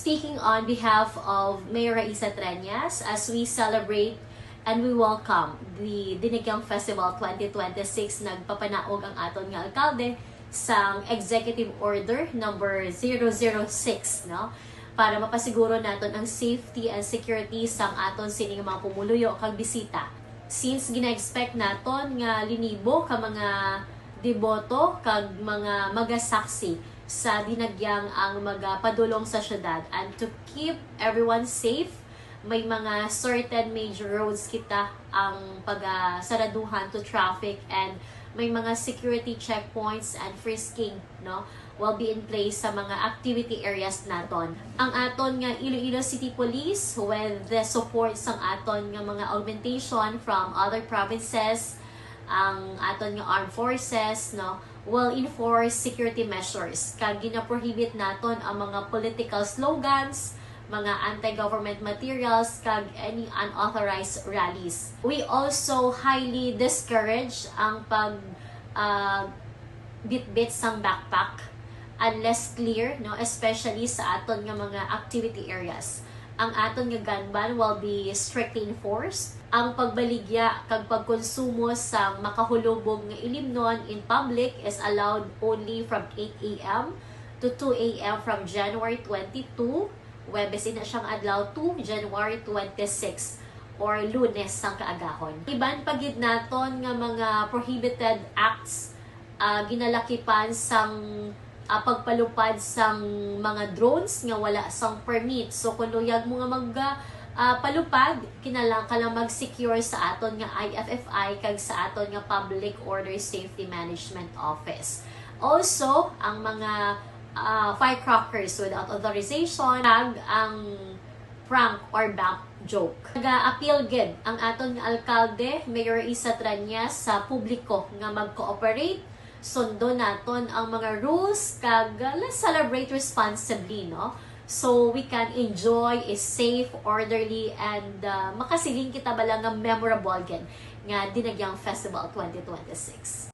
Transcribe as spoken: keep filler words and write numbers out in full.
Speaking on behalf of Mayor Raisa Treñas, as we celebrate and we welcome the Dinagyang Festival twenty twenty-six, nagpapanaog ang aton nga alkalde sang Executive Order number zero zero six, no? Para mapasiguro naton ang safety and security sang aton sini nga mga pumuluyo kag bisita. Since gina-expect naton nga linibo ka mga deboto kag mga magasaksi sa dinagyang ang magapadulong sa syudad, and to keep everyone safe, may mga certain major roads kita ang pagasaraduhan to traffic, and may mga security checkpoints and frisking, no, will be in place sa mga activity areas naton. Ang aton nga Iloilo City Police, with the support sang aton nga mga augmentation from other provinces, ang aton nga armed forces, no, will enforce security measures, kag ginaprohibit naton ang mga political slogans, mga anti-government materials, kag any unauthorized rallies. We also highly discourage ang pag, ah, bitbit sang backpack unless clear, no, especially sa aton nga mga activity areas. Ang aton nga gun ban will be strictly enforced. Ang pagbaligya kag pagkonsumo sang makahulubog nga ilimnon in public is allowed only from eight a m to two a m from January twenty-two, Huwebes ina siyang adlaw, to January twenty-six, or Lunes sang kaagahon. Iban pa gid naton nga mga prohibited acts, ah, ginalakipan sang, ah, pagpalupad sang mga drones nga wala sang permit. So, kung luyag mo nga mag, ah, ah, palupad, kinahanglan ka lang mag-secure sa aton nga I F F I kag sa aton nga Public Order Safety Management Office. Also, ang mga, ah, firecrackers without authorization, kag ang prank or bank joke. Nag-appeal gid ang aton nga alkalde, Mayor Isa Trañas, sa publiko nga mag-cooperate, sundon naton ang mga rules, kag, uh, let's celebrate responsibly, no? So we can enjoy a safe, orderly, and, uh, makasiling kita bala nga memorable gid nga Dinagyang Festival twenty twenty-six.